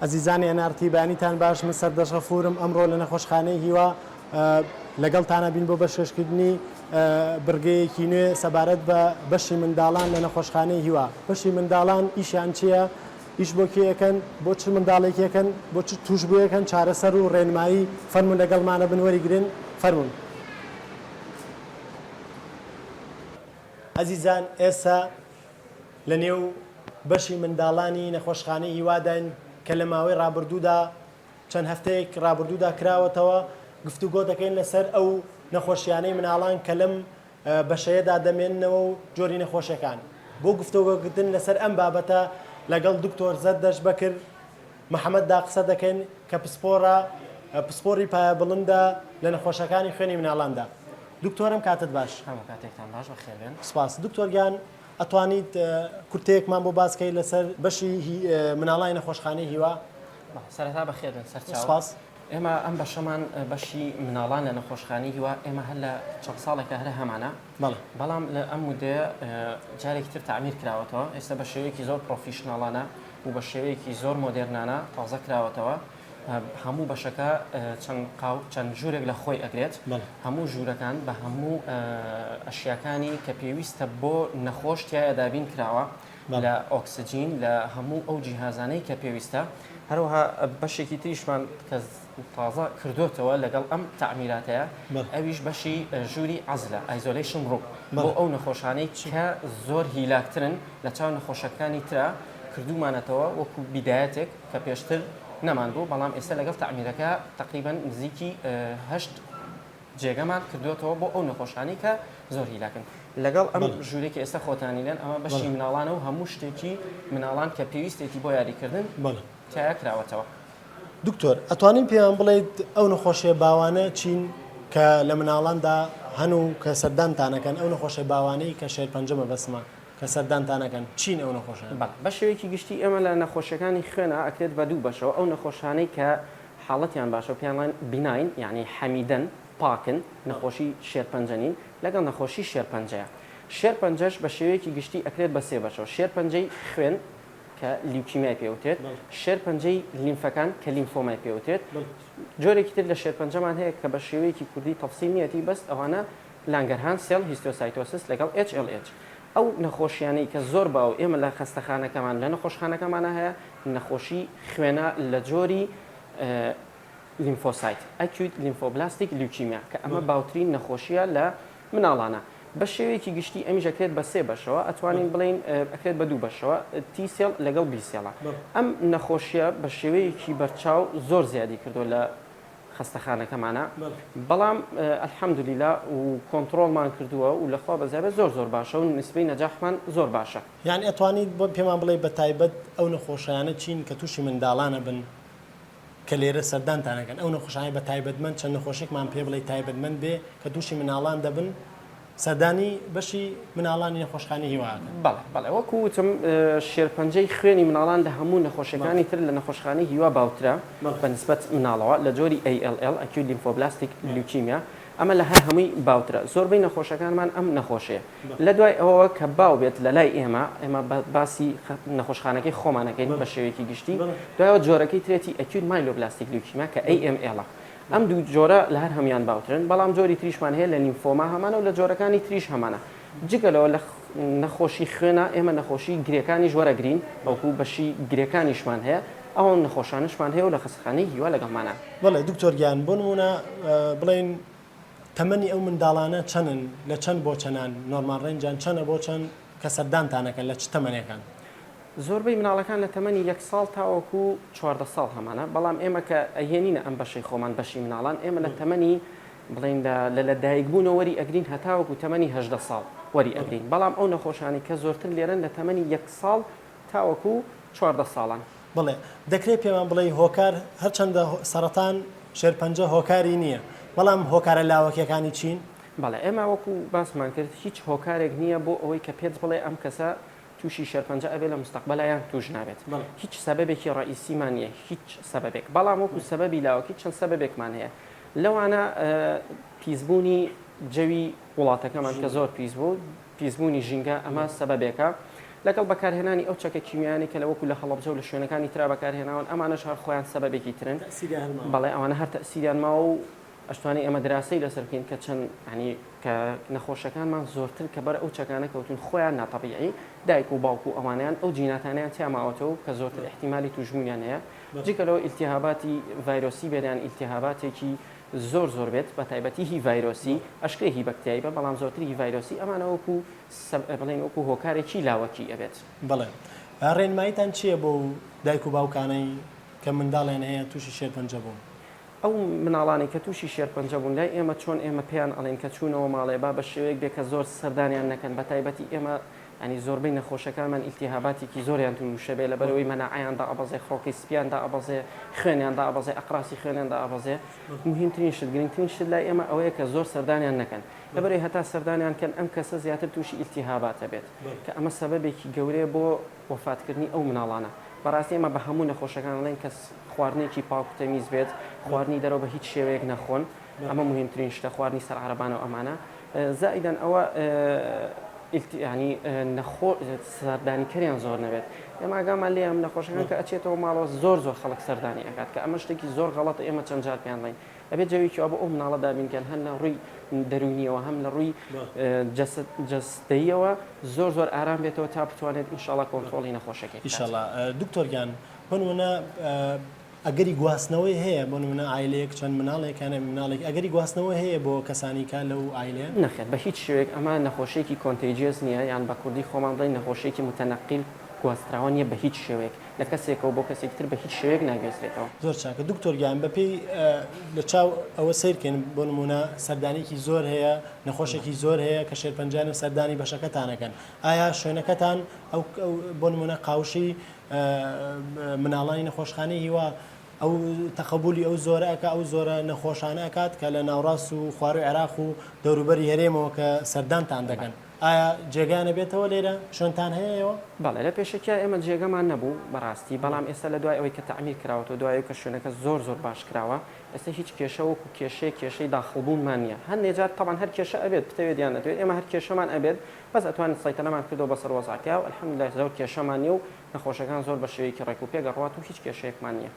ئەزیزانی NRT بەیانیتان باش من سەردەشت غەفورم ئەمڕۆ لە نەخۆشخانەی هیوا لەگەڵتانە بین بۆ بەشکەشکردنی بڕگەیەکی نوێ سەبارەت بە بەشی منداڵان لە نەخۆشخانەی هیوا بەشی منداڵان ئیشیان چییە ئیش بۆ کێ ئەکەن بۆ چ منداڵێکی ئەکەن بۆ چ توشبوویەکەن چارەسەر و ڕێنمایی فەرموون لەگەڵمانە بن وەریگرن فەرموون. ئەزیزان ئێستا لە نێو بەشی منداڵانی نەخۆشخانەی هیواداین کە لە ماوەی ڕابردوودا چەند هەفتەیەک ڕابردوودا کراوەتەوە، گفتوگۆ دەکەین لەسەر ئەو نەخۆشیانەی مناڵان کە لەم بەشەیەدا دەمێننەوە و جۆری نەخۆشیەکان. بۆ گفتۆگۆکردن لەسەر ئەم بابەتە لەگەڵ دکتۆر زەردەشت بەکر محەمەد دا قسە دەکەین کە پسپۆڕە پسپۆڕی پایە بڵندە لە نەخۆشەکانی خوێنی مناڵاندا. دکتۆر ئەم کاتەت باش. هەموو کاتێکتان باش بەخێربێن. سپاس. دکتۆر گیان ئەتوانیت کورتەیەکمان بۆ باس کەی لەسەر بەشی مناڵانی نەخۆشخانەی هیوا؟ بەڵێ سەرەتا بەخێربێن سەرچاو. سپاس. ئێمە ئەم بەشەمان بەشی مناڵان لە نەخۆشخانەی هیوا ئێمە هەر لە چەند ساڵێکە هەر هەمانە بەڵێ. بەڵام لە ئەم مودەیە جارێکی تر تەعمیر کراوەتەوە ئێستا بە شێوەیەکی زۆر پرۆفیشناڵانە و بە شێوەیەکی زۆر مۆدێرنانە تازە کراوەتەوە هەموو بەشەکە چەند قاو چەند ژوورێک لە خۆی ئەگرێت هەموو ژوورەکان بە هەموو ئەشیاکانی کە پێویستە بۆ نەخۆش تایە دابین کراوە لە ئۆکسجین لە هەموو ئەو جیهازانەی کە پێویستە هەروەها بەشێکی تریشمان کە تازە کردوتەوە لەگەڵ ئەم تەعمیراتەیە ئەویش بەشی ژووری عەزلە isolation room بۆ ئەو نەخۆشانەی کە زۆر هیلاکترن لە چاو نەخۆشەکانی ترا کردومانەتەوە وەکو بیدایەتێک کە پێشتر نەمان بوو، بەڵام ئێستا لەگەڵ تەعمیرەکە تەقریبەن نزیکی هەشت جێگەمان کردووەتەوە بۆ ئەو نەخۆشانەی کە زۆر هیلاکن. لەگەڵ ئەم ژوورەی کە ئێستا خۆتانی لێن، ئەمە بەشی مناڵانە و هەموو شتێکی مناڵان کە پێویستێتی بۆ یاریکردن تیایا کراوەتەوە. دکتۆر ئەتوانین پێیان بڵێیت ئەو نەخۆشیە باوانە چین کە لە مناڵاندا هەن و کە سەردانتان ئەکەن، ئەو نەخۆشیە باوانەی کە شێرپەنجە مەبەستمە؟ کە سەردانتان ئەکەن چین ئەو نەخۆشانە؟ بەڵێ بە شێوەیەکی گشتی ئێمە لە نەخۆشیەکانی خوێنا ئەکرێت بە دوو بەشەوە ئەو نەخۆشانەی کە حاڵەتیان باشە و پێیان ڵێن benign یانی حەمیدەن پاکن نەخۆشی شێرپەنجە نین لەگەڵ نەخۆشی شێرپەنجەیە شێرپەنجەش بە شێوەیەکی گشتی ئەکرێت بە سێ بەشەوە شێرپەنجەی خوێن کە لیوکیمیای پێ وترێت شێرپەنجەی لیمفەکان کە لیمفۆمای پێ وترێت جۆرێکی تر لە شێرپەنجەمان هەیە کە بە شێوەیەکی کوردی تەفسیل نیەتی بەس ئەوانە Langerhans cell histiocytosis لەگەڵ HLH. ئەو نەخۆشیانەی کە زۆر باو ئێمە لە خەستەخانەکەمان لە نەخۆشخانەکەمانا هەیە نەخۆشی خوێنە لە جۆری lymphocyte Acute Lymphoblastic Leukemia کە ئەمە باوترین نەخۆشیە لە مناڵانە بە شێوەیەکی گشتی ئەمیش ئەکرێت بە سێ بەشەوە ئەتوانین بڵێین ئەکرێت بە دوو بەشەوە T cell لەگەڵ B cell ە ئەم نەخۆشیە بە شێوەیەکی بەرچاو زۆر زیادی کردووە لە خەستەخانەکەمانە بەڵام الحمدللە و کۆنتڕۆڵمان کردووە و لەخوا بەزیابێت زۆر زۆر باشە و نسبەی نەجاحمان زۆر باشە. یانی ئەتوانیت بۆ پێمان بڵێی بە تایبەت ئەو نەخۆشیانە چین کە تووشی منداڵان ئەبن کە لێرە سەردانتان ئەکەن ئەو نەخۆشانەی بە تایبەتمەند چەند نەخۆشێکمان پێ بڵێی تایبەتمەند بێ کە تووشی مناڵان دەبن سەردانی بەشی مناڵانی نەخۆشخانەی هیوا ئەکەن. بەڵێ بەڵێ وەکو وتم شێرپەنجەی خوێنی مناڵان لە هەموو نەخۆشیەکانی تر لە نەخۆشخانەی هیوا باوترە بە نسبەت مناڵەوە لە جۆری ALL Acute Lymphoblastic Leukemia ئەمە لە هەر هەمووی باوترە زۆربەی نەخۆشەکانمان ئەم نەخۆشیە لە دوای ئەوەوە کە باو بێت لە لای ئێمە ئێمە باسی نەخۆشخانەکەی خۆمانەکەین بە شێوەیەکی گشتی دوایەوە جۆرەکەی ترێتی Acute Myeloblastic Leukemia کە AML ە ئەم دوو جۆرە لە هەر هەموویان باوترن، بەڵام جۆری تریشمان هەیە لە لیمفۆما هەمانە و لە جۆرەکانی تریش هەمانە. جگە لەوە لە نەخۆشی خوێنا ئێمە نەخۆشی گرێکانیش وەرەگرین، بەڵکو بەشی گرێکانیشمان هەیە، ئەو نەخۆشانەشمان هەیە و لە خەستەخانەی هیوا لەگەڵمانان. بەڵێ دکتۆر گیان بۆ نموونە بڵێین تەمەنی ئەو منداڵانە چەنن لە چەند بۆ چەنان normal range یان چەنە بۆ چەند کە سەردانتان ئەکەن لە چ تەمەنێکان؟ زۆربەی مناڵەکان لە تەمەنی یەک ساڵ تاوەکو 14 ساڵ هەمانە، بەڵام ئێمە کە ئەیهێنینە ئەم بەشەی خۆمان بەشی مناڵان ئێمە لە تەمەنی بڵێین لە لە لەدایکبوونەوە وەری ئەگرین هەتاوەکو تەمەنی 18 ساڵ وەری ئەگرین، بەڵام ئەو نەخۆشانەی کە زۆرتر لێرەن لە تەمەنی یەک ساڵ تاوەکو 14 ساڵان. بەڵێ، دەکرێت پێمان بڵێی هۆکار، هەرچەندە سەڕەتان، شێرپەنجە، هۆکاری نییە، بەڵام هۆکارە لاوەکییەکانی چین؟ بەڵێ، ئێمە وەکو باسمان کرد هیچ هۆکارێک نییە بۆ ئەوەی کە پێت بڵێ ئەم کەسە توشی شێرپەنجە ئەبێ لە مستەقبەلا یان توش نابێت هیچ سەبەبێکی ڕەئیسیمان نیە هیچ سەبەبێک بەڵام وەکو سەبەبی لاوەکی چەند سەبەبێکمان هەیە لەوانە پیسبوونی جەوی وڵاتەکەمان کە زۆر پیس بوو پیسبوونی ژینگە ئەمە سەبەبێکە. لەگەڵ بەکارهێنانی ئەو چەکە کیمیایانەی کە لە وەکو لە هەڵەبجە و لە شوێنەکانی ترا بەکارهێناون ئەمانەش هەر خۆیان سەبەبێکی ترن. تەئسیریان هەر ماوە. بەڵێ ئەوانە هەر تەئسیریان ماوە و ئەشتوانین ئێمە دراسەی لەسەر بکەین کە چەند یانی کە نەخۆشەکانمان زۆرتر کە بەر ئەو چەکانە کەوتوون خۆیان ناتەبیعی دایک و باوک و ئەوانەیان ئەو جیناتانەیان تیا ماوەتەوە کە زۆرتر ئیحتیمالی تووشبوونیان هەیە جگە لەوە ئیلتیهاباتی ڤایرۆسی بێت یان ئیلتیهاباتێکی زۆر زۆر بێت بە تایبەتی هی ڤایرۆسی ئەشکرێ هی بەکتریایی بە بەڵام زۆرتر هی ڤایرۆسی ئەمانە وەکو بڵێین وەکو هۆکارێکی لاوەکی ئەبێت. بەڵێ ڕێنماییتان چییە بۆ دایک و باوکانەی کە منداڵیان هەیە تووشی شێرپەنجە بوون؟ ئەو مناڵانەی کە تووشی شێرپەنجە بوون لای ئێمە چۆن ئێمە پێیان ئەڵێین کە چوونەوە ماڵێ با بە شێوەیەک بێ کە زۆر سەردانیان نەکەن بە تایبەتی ئێمە یانی زۆربەی نەخۆشەکانمان ئیلتیهاباتێکی زۆریان تووشە بێ لەبەرئەوەی مەناعەیان دائەبەزێ خڕۆکەی سپیان دائەبەزێ خوێنیان دائەبەزێ ئەقراسی خوێنیان دائەبەزێ موهیمترین شت گرنگترین شت لای ئێمە ئەوەیە کە زۆر سەردانیان نەکەن لەبەرئەوەی هەتا سەردانیان کەن ئەم کەسە زیاتر تووشی ئیلتیهابات ئەبێت کە ئەمە سەبەبێکی گەورەیە بۆ وەفاتکردنی ئەو مناڵانە. بەڕاستی ئێمە بە هەموو نەخۆشەکان ئەڵێین کە خواردنێکی پاک و تەمیز بێت، خواردنی دەرەوە بە هیچ شێوەیەک نەخۆن، ئەمە موهیمترین شتە، خواردنی سەر عەرەبانە و ئەمانە. زائیدەن ئەوە یانی نەخۆ سەردانیکەریان زۆر نەبێت. ئێمە ئاگامان لێیە ئەم نەخۆشەکان کە ئەچێتەوە ماڵەوە زۆر زۆر خەڵک سەردانی ئەکات کە ئەمە شتێکی زۆر غەڵەتە ئێمە چەند جار پێیان دەڵێین ئەبێت جەوێکی وا بۆ ئەو مناڵە دابین کەن هەم لە ڕووی دەروونیەوە هەم لە ڕووی جەستەییەوە زۆر زۆر ئارام بێتەوە تا بتوانێت ئینشاڵا کۆنترۆڵی نەخۆشەکەی بکات. ئیشەڵا دکتۆر گیان بۆ نمونە ئەگەری گواستنەوەی هەیە بۆ نمونە عایلەیەک چەند مناڵێک هەن مناڵێک ئەگەری گواستنەوە هەیە بۆ کەسانی کە لەو عایلەیەن؟ نەخێر بە هیچ شێوەیەک ئەمە نەخۆشیەکی contagious نییە یان بە کوردی خۆمان بڵێین نەخۆشیەکی متنقل گواستراوە نییە بە هیچ شێوەیەک. لە کەسێکەوە بۆ کەسێکی تر بە هیچ شێوەیەک ناگوێزرێتەوە. زۆر چاکە دکتۆر گیان بەپێی لە چاو ئەوە سەیر کەین بۆ نموونە سەردانیکی زۆر هەیە نەخۆشێکی زۆر هەیە کە شێرپەنجەیان و سەردانی بەشەکەتان ئەکەن ئایا شوێنەکەتان ئەو بۆ نموونە قاوشی مناڵانی نەخۆشخانەی هیوا ئەو تەقەبولی ئەو زۆرە ئەکا ئەو زۆرە نەخۆشانە ئەکات کە لە ناوڕاست و خواروی عێراق و دەوروبەری هەرێمەوە کە سەردانتان دەکەن ئایا جێگایان ئەبێتەوە لێرە؟ شوێنتان هەیە ئێوە؟ بەڵێ لە پێشەکیا ئێمە جێگەمان نەبوو بەڕاستی بەڵام ئێستا لە دوای ئەوەی کە تەعمیر کراوەتەوە دوای ئەوەی کە شوێنەکە زۆر زۆر باش کراوە ئێستا هیچ کێشە وەکو کێشەیەک کێشەی داخڵ بوونمان نییە هەندێ جار تەبعەن هەر کێشە ئەبێت بتەوێت یان نەتەوێت ئێمە هەر کێشەمان ئەبێت بەس ئەتوانین سەیتەرەمان کردەوە بەسەر وەزعەکەیا و الحمدللە زۆر کێشەمان نییە و نەخۆشەکان زۆر بە شێوەیەکی ڕێک و پێک ئەڕوات و هیچ کێشەیەکمان نییە.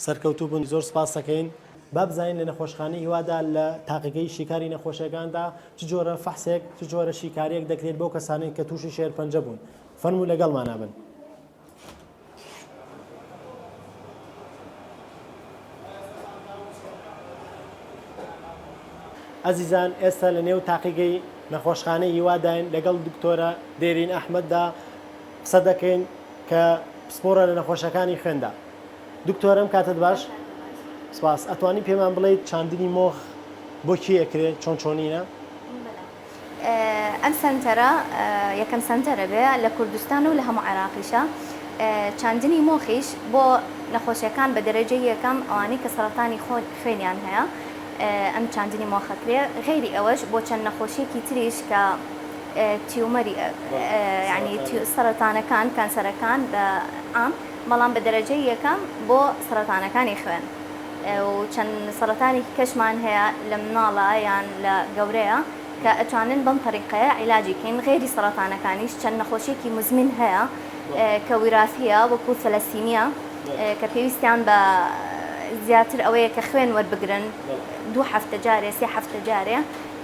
سەرکەوتوو بن زۆر سپاست دەکەین. با بزانین لە نەخۆشخانەی هیوادا لە تاقیگەی شیکاری نەخۆشیەکاندا چ جۆرە فەحسێک چ جۆرە شیکاریەک دەکرێت بۆ کەسانێک کە تووشی شێرپەنجە بوون فەرموو لەگەڵمانا بن. ئەزیزان ئێستا لە نێو تاقیگەی نەخۆشخانەی هیواداین لەگەڵ دکتۆرە دێرین ئەحمەددا قسە دەکەین کە پسپۆڕە لە نەخۆشەکانی خوێندا. دکتۆر ئەم کاتەت باش سپاس ئەتوانی پێمان بڵێیت چاندنی مۆخ بۆ کێ ئەکرێ چۆن چۆنینە؟ ئەم سەنتەرە یەکەم سەنتەرە بێ لە کوردستان و لە هەموو عێراقیشە چاندنی مۆخیش بۆ نەخۆشیەکان بە دەرەجەی یەکەم ئەوانەی کە سەرەتانی خوێنیان هەیە ئەم چاندنی مۆخەکرێ غەیری ئەوەش بۆ چەند نەخۆشیەکی تریش کە tumor ی یانی سەرەتانەکان کانسەرەکان بە عام بەڵام بە دەرەجەی یەکەم بۆ سەرەتانەکانی خوێن و چەند سەرەتانێکی کەشمان هەیە لە مناڵە یان لە گەورەیە کە ئەتوانن بەم تەریقەیە عیلاجی کەین غەیری سەرەتانەکانیش چەند نەخۆشیەکی موزمن هەیە کە ویراسیە وەکو سەلەسیمیا کە پێویستیان بە زیاتر ئەوەیە کە خوێن وەربگرن دوو هەفتە جارێ سێ هەفتە جارێ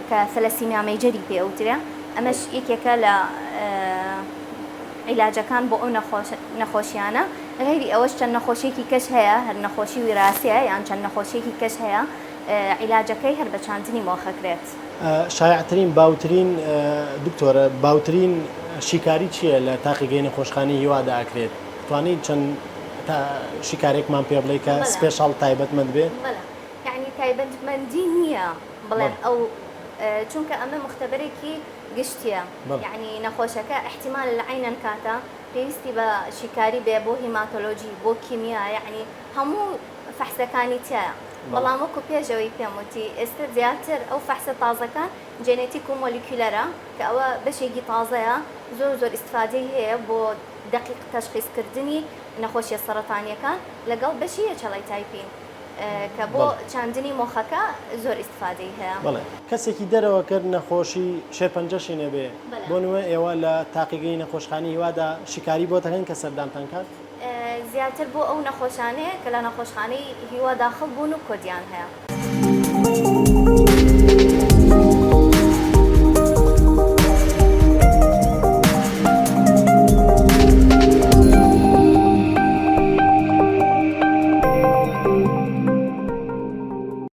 کە thalassemia major ی پێ ئەوترێ ئەمەش یەکێکە لە عیلاجەکان بۆ ئەو نەخۆشیانە، غەیری ئەوەش چەند نەخۆشیەکی کەش هەیە هەر نەخۆشی ویراسیە یان چەند نەخۆشیەکی کەش هەیە عیلاجەکەی هەر بە چاندنی مۆخ ئەکرێت. شایعترین باوترین دکتۆرە باوترین شیکاری چیە لە تاقیگەی نەخۆشخانەی هیوادا ئەکرێت توانی چەند شیکارێکمان پێ بڵێی کە special تایبەتمەند بێ؟ بەڵێ یەعنی تایبەتمەندی نیە بڵێم ئەو چونکە ئەمە موختەبەرێکی گشتیە یەعنی نەخۆشەکە ئیحتیمالە لە عەینەن کاتە پێویستی بە شیکاری بێ بۆ hematology بۆ کیمیا یەعنی هەموو فەحسەکانی تیایە بەڵام وەکو پێش ئەوەی پێم وتی ئێستا زیاتر ئەو فەحسە تازەکان genetic و molecular ە کە ئەوە بەشێکی تازەیە زۆر زۆر ئیستفادەی هەیە بۆ دەقیق تەشخیس کردنی نەخۆشیە سەڕەتانیەکان لەگەڵ بەشی HLA typing. کە بۆ چاندنی مۆخەکە زۆر ئیستفادەی هەیە. بەڵێ کەسێکی دەرەوە کرد نەخۆشی شێرپەنجەشی نەبێ بۆ نموونە ئێوە لە تاقیگەی نەخۆشخانەی هیوادا شیکاری بۆ دەکەن کە سەردانتان کات؟ زیاتر بۆ ئەو نەخۆشانەیە کە لە نەخۆشخانەی هیوا داخڵ بوون و کۆدیان هەیە.